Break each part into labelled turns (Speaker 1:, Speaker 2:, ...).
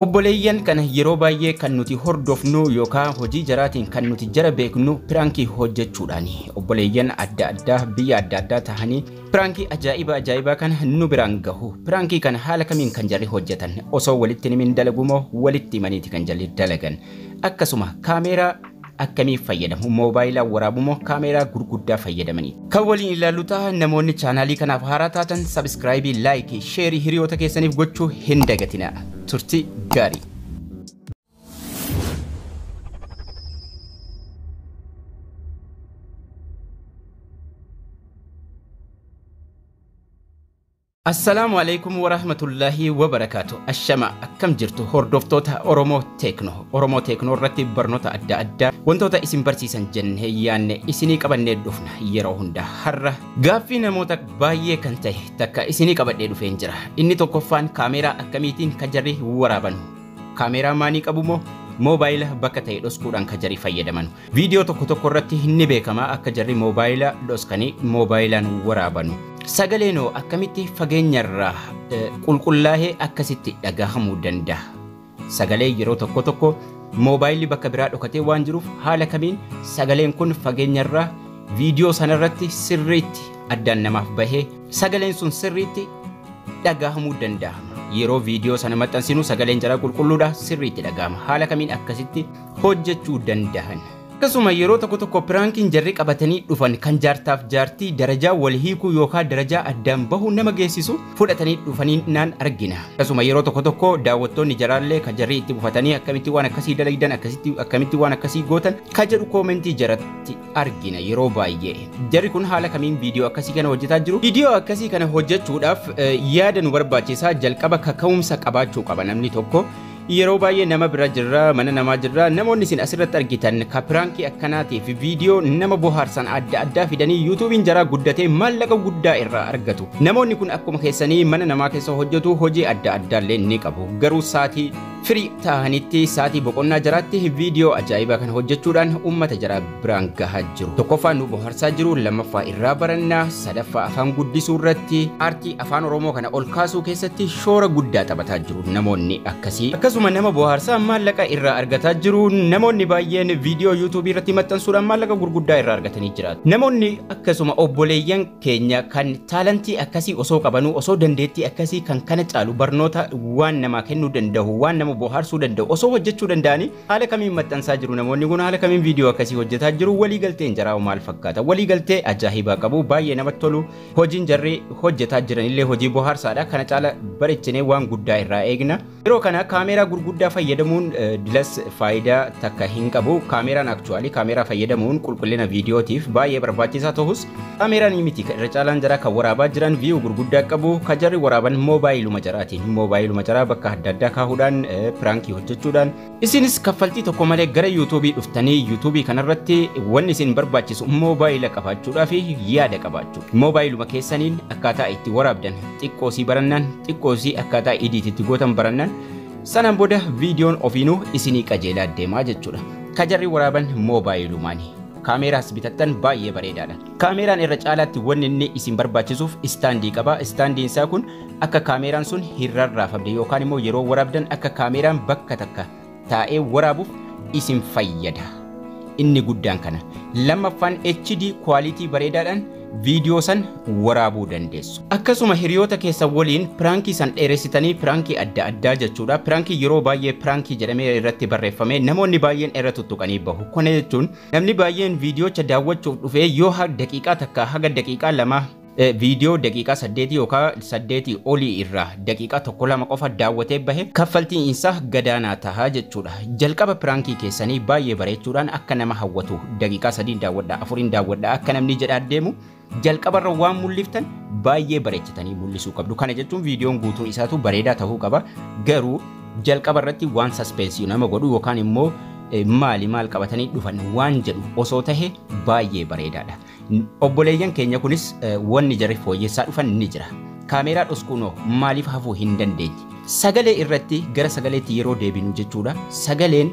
Speaker 1: Obboleeyyan kana yeroo baay'ee kan nuti hordofnu yookaan hojii jaraatiin kan nuti jara beeknu piraankii hojjechuudhaani. Obboleeyyan adda addaa biyya adda addaa tahanii piraankii ajaa'iba ajaa'ibaa kana nu biraan gahu. Piraankii kana haala kamiin kan jarri hojjetan osoo walitti himin dalagu moo walitti himaniiti kan jarri dalagan. Akkasuma kaameeraa akkamii fayyadamu moobaayilaa waraabu moo kaameeraa gurguddaa fayyadamanii. Kan waliin ilaallu ta'a. Namoonni chaanaalii kanaaf haaraa taatan sabiskiraayibii, laayikii, sheerii hiriyoota keessaniif gochuu hin dagatina. Turtii gaarii. Assalaamu alaikum warahmatullaahi wabarakaatu. Ashama, akkam jirtu hordoftoota Oromoo Teeknoo? Oromoo Teeknoo irratti barnoota adda addaa wantoota isin barsiisan jennee yaanne isinii qabannee dhufna yeroo hunda. Har'a gaaffii namoota baay'ee kan ta'e takka isinii qabadhee dhufeen jira. Inni tokkoffaan kaameeraa akkamiitiin kan jarri waraaban? Kaameeraa maanii qabu moo moobaayila bakka ta'e dhoskuudhaan kan jarri fayyadaman? Viidiyoo tokko tokko irratti ni beekama akka jarri moobaayila dhoskanii moobaayilaan waraabanu. Sagaleenoo akkamitti fageenyarraa qulqullaa'ee akkasitti dhagahamuu danda'a? Sagalee yeroo tokko tokko moobaayilli bakka biraa dhokatee waan jiruuf haala kamiin sagaleen kun fageenyarraa viidiyoo sanarratti sirriitti addaan namaaf bahee sagaleen sun sirriitti dhagahamuu danda'a? Yeroo viidiyoo sana maxxansinu sagaleen jaraa qulqulluudha, sirriitti dhagahama. Haala kamiin akkasitti hojjechuu danda'an? Akkasuma yeroo tokko tokko piraankiin jarri qabatanii dhufan kan jaartaaf jaartii darajaa wal hiikuu yookaan darajaa addaan bahuu nama geessisu fudhatanii dhufanii naan argina. Akkasuma yeroo tokko tokko daawwattoonni jaraallee kan jarri itti bufatanii akkamitti waan akkasii dalagdan, akkasitti akkamitti waan akkasii gootan kan jedhu koomentii jaratti argina yeroo baay'ee. Jarri kun haala kamiin viidiyoo akkasii kana hojjetaa jiru? Viidiyoo akkasii kana hojjechuudhaaf yaada nu barbaachisaa, jalqaba kaka'umsa qabaachuu qaba namni tokko. Yeroo baay'ee nama bira jirra, mana namaa jirra. Namoonni isin asirratti argitan ka piraankii akkanaatiif viidiyoo nama bohaarsan adda addaa fidanii yuutuubiin jaraa guddatee maallaqa guddaa irraa argatu. Namoonni kun akkuma keessanii mana namaa keessa hojjetu, hojii adda addaallee ni qabu. Garuu saatii firii ta'anitti, saatii boqonnaa jaraatti viidiyoo ajaa'ibaa kana hojjechuudhaan uummata jaraa biraan gahaa jiru. Tokkoffaa nu bohaarsaa jiru, lammaffaa irraa barannaa, sadaffaa afaan guddisuu irratti aartii afaan Oromoo kana ol kaasuu keessatti shoora guddaa taphataa jiru namoonni akkasii. Akkasuma nama bohaarsaa maallaqa irraa argataa jiru. Namoonni baay'een viidiyoo yuutuubii irratti maxxansuudhaan maallaqa gurguddaa irraa argatanii jiraatu. Namoonni akkasuma obboleeyyan keenya kan taalantii akkasii osoo qabanuu, osoo dandeettii akkasii kan kana caalu barnoota waan namaa kennuu danda'u, waan nama bohaarsuu danda'u osoo hojjechuu danda'anii haala kamiin maxxansaa jiru namoonni kun? Haala kamiin viidiyoo akkasii hojjetaa jiru? Waliigalteen jaraa maal fakkaata? Waliigaltee ajaa'ibaa qabu, baay'ee namatti tolu. Hojiin jarri hojjetaa jiranillee hojii bohaarsaadha. Kana caala bareechinee waan guddaa irraa eegna. Yeroo kana kaameeraa gurguddaa fayyadamuun dilas faayidaa takka hin qabu. Kaameeraan akchuwaalii kaameeraa fayyadamuun qulqullina viidiyootiif baay'ee barbaachisaa ta'us kaameeraan miti irra caalaan jaraa kan waraabaa jiran viyuu gurguddaa qabu. Kan jarri waraaban moobaayiluma jaraatiin, moobaayiluma jaraa bakka adda addaa kaahuudhaan piraankii hojjechuudhaan. Isinis kaffaltii tokko malee gara yuutuubii dhuftanii yuutuubii kanarratti wanni isin barbaachisu moobaayila qabaachuudhaa fi yaada qabaachuu. Moobaayiluma keessaniin akkaataa itti waraabdan xiqqoosii barannaan, xiqqoosii akkaataa idiititti gootan barannaan, sanaan booda viidiyoon ofiinuu isinii qajeelaa deemaa jechuudha. Kajarri waraaban moobaayilumaani. Kaameeraas bitattan baay'ee bareedaadha. Kaameeraan irra caalaatti wanni inni isin barbaachisuuf istaandii qaba. Istaandiin isaa kun akka kaameeraan sun hin rarraafamne yookaan immoo yeroo waraabdan akka kaameeraan bakka takka taa'ee waraabuuf isin fayyada. Inni guddaan kana. Lammaffaan HD kwaalitii bareedaadhaan viidiyoo san waraabuu dandeessu. Akkasuma hiriyoota keessan waliin piraankii san dheeressitanii piraankii adda addaa jechuudha. Piraankii yeroo baay'ee piraankii jedhamee irratti barreeffamee namoonni baay'een irra tuttuqanii bahu. Kana jechuun namni baay'een viidiyoocha daawwachuuf dhufee yoo daqiiqaa takka haga daqiiqaa 2, viidiyoo daqiiqaa 8 yookaan 8 olii irraa daqiiqaa 1 2 qofa daawwatee bahe kaffaltiin isaa gadaanaa tahaa jechuudha. Jalqaba piraankii keessanii baay'ee bareechuudhaan akka nama hawwatu daqiiqaa 3 daawwadha, 4 daawwadha akka namni jedhaa deemu jalqabarra waan mul'iftan baay'ee bareechatanii mul'isuu qabdu. Kana jechuun viidiyoon guutuun isaatu bareedaa ta'uu qaba. Garuu jalqaba irratti waan saspensii nama godhu yookaan immoo maali maal qabatanii dhufan waan jedhu osoo tahe baay'ee bareedaadha. Obboleeyyan keenya kunis wanni jarri fooyyessaa dhufan ni jira. Kaameeraa dhoskuunoo maaliif hafuu hin dandeenye? Sagalee irratti gara sagaleetti yeroo deebinu jechuudha. Sagaleen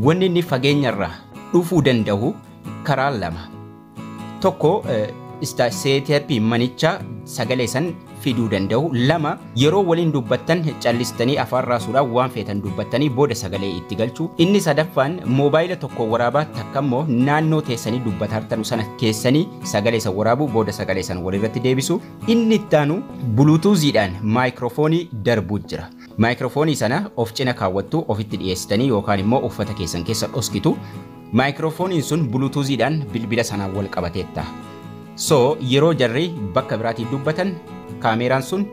Speaker 1: wanni inni fageenyarraa dhufuu danda'u karaa lama. Tokko seetaappii manichaa sagalee san fiduu danda'u. 2 yeroo waliin dubbattan callistanii afaan raasuudhaan waan feetan dubbattanii booda sagalee itti galchuu. Inni sadaffaan moobaayila tokko waraabaa takka immoo naannoo teessanii dubbatartanu sana keessanii sagalee san waraabuu booda sagalee san walirratti deebisu. Inni ittaanu buluutuuziidhaan maayikiroofoonii darbuu jira. Maayikiroofoonii sana of cina kaawwattu, ofitti dhiyeessitanii yookaan immoo uffata keessan keessa dhoskitu. Maayikiroofooniin sun buluutuuziidhaan bilbila sanaan wal qabatee ta'a. So yeroo jarri bakka biraatii dubbatan kaameeraan sun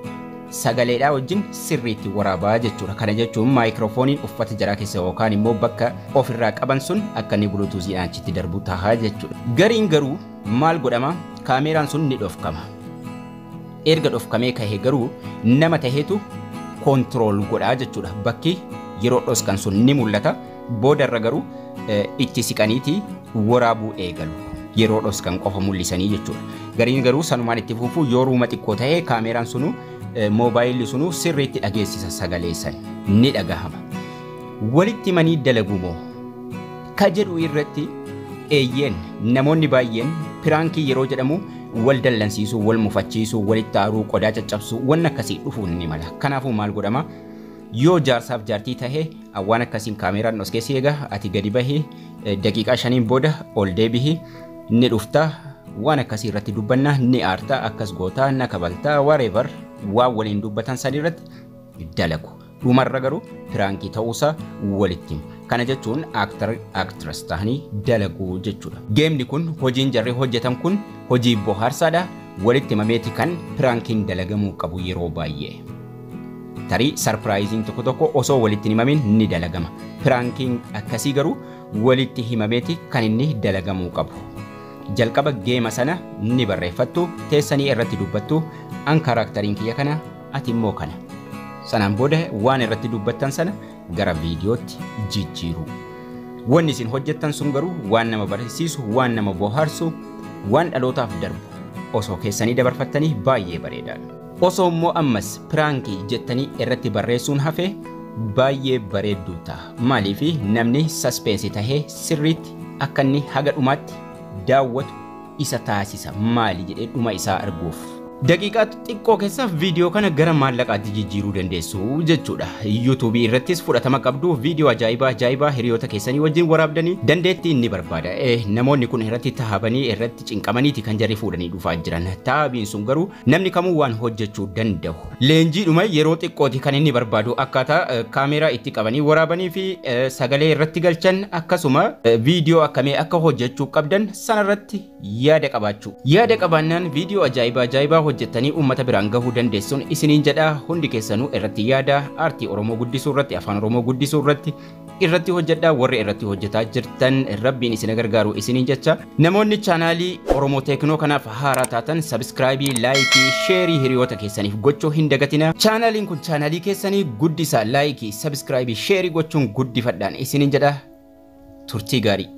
Speaker 1: sagaleedhaa wajjin sirriitti waraabaa jechuudha. Kana jechuun maayikiroofooniin uffata jaraa keessa yookaan immoo bakka ofirraa qaban sun akka inni buluutuuziidhaan achitti darbu ta'a jechuudha. Gariin garuu maal godhama? Kaameeraan sun ni dhofkama. Erga dhofkamee kahee garuu nama taheetu koontirool godhaa jechuudha. Bakki yeroo dhoskan sun ni mul'ata. Boodarra garuu itti siqaniiti waraabuu eegalu. Yeroo dhoskan qofa mul'isanii jechuudha. Gariin garuu sanumaan itti fufuu yoo ruuma xiqqoo ta'ee kaameeraan sunu moobaayilli sunu sirriitti dhageessisa sagalee san ni dhagahama. Walitti himanii dalagu moo? Ka jedhu irratti eeyyeen namoonni baay'een piraankii yeroo jedhamu wal dallansiisuu, wal mufachiisuu, walitti aaruu, qodaa caccabsuu wanni akkasii dhufuun ni mala. Kanaafuu maal godhama? Yoo jaarsaaf jaartii tahee waan akkasiin kaameeraan os keessi eega ati gadi bahii daqiiqaa 5 booda ol deebihi ni dhufta waan akkasii irratti dubbanna ni aarta akkas gootaa na kabaltaa whatever waan waliin dubbatan san irratti dalagu. Dhumarra garuu piraankii ta'uusaa walitti himu. Kana jechuun actor actress ta'anii dalaguu jechuudha. Geemni kun hojiin jarri hojjetan kun hojii bohaarsaadha. Walitti himameeti kan piraankiin dalagamuu qabu yeroo baay'ee. Tarii sarpiraayiziin tokko tokko osoo walitti himamin ni dalagama. Piraankiin akkasii garuu walitti himameeti kan inni dalagamuu qabu. Jalqaba geema sana ni barreeffattu, teessanii irratti dubbattu, an karaakteriin kiyya kana, ati immoo kana. Sanaan booda waan irratti dubbattan sana gara viidiyootti jijjiiru. Wanni isin hojjettan sun garuu waan nama barsiisu, waan nama bohaarsu, waan dhalootaaf darbu osoo keessanii dabarfattanii baay'ee bareedaadha. Osoo immoo ammas piraankii jettanii irratti barreessuun hafe baay'ee bareedduu ta'a. Maaliif namni saspeensi tahee sirriitti akka inni haga dhumaatti daawwatu isa taasisa maali jedhee dhuma isaa arguuf. Daqiiqaa xiqqoo keessa viidiyoo kana gara maallaqaatti jijjiiruu dandeessu jechuudha. Yuutuubii irrattis fudhatama qabdu viidiyoo ajaa'ibaa ajaa'ibaa hiriyoota keessanii wajjin waraabdanii dandeettii ni barbaada. Namoonni kun irratti tahabanii irratti cinqamaniiti kan jarri fuudhanii dhufaa jiran. Tahabiin sun garuu namni kamuu waan hojjechuu danda'u. Leenjiidhuma yeroo xiqqooti kan inni barbaadu akkaataa kaameeraa itti qabanii waraabanii fi sagalee irratti galchan akkasuma viidiyoo akkamii akka hojjechuu qabdan sanarratti yaada qabaachuu. Yaada qabaannaan viidiyoo ajaa'ibaa ajaa'ibaa hojjettanii uummata biraan gahuu dandeessuun isiniin jedha. Hundi keessanuu irratti yaada aartii Oromoo guddisuu irratti afaan Oromoo guddisuu irratti hojjedhaa. Warri irratti hojjetaa jirtan rabbiin isin gargaaru isiniin jecha. Namoonni chaanaalii Oromoo Teeknoo kanaaf haaraa taatan sabiskiraayibii, laayikii, sheerii hiriyoota keessaniif gochuu hin dagatina. Chaanaaliin kun chaanaalii keessanii guddisaa, laayikii, sabiskiraayibii, sheerii gochuun guddifadhaan isiniin jedha. Turtii gaarii.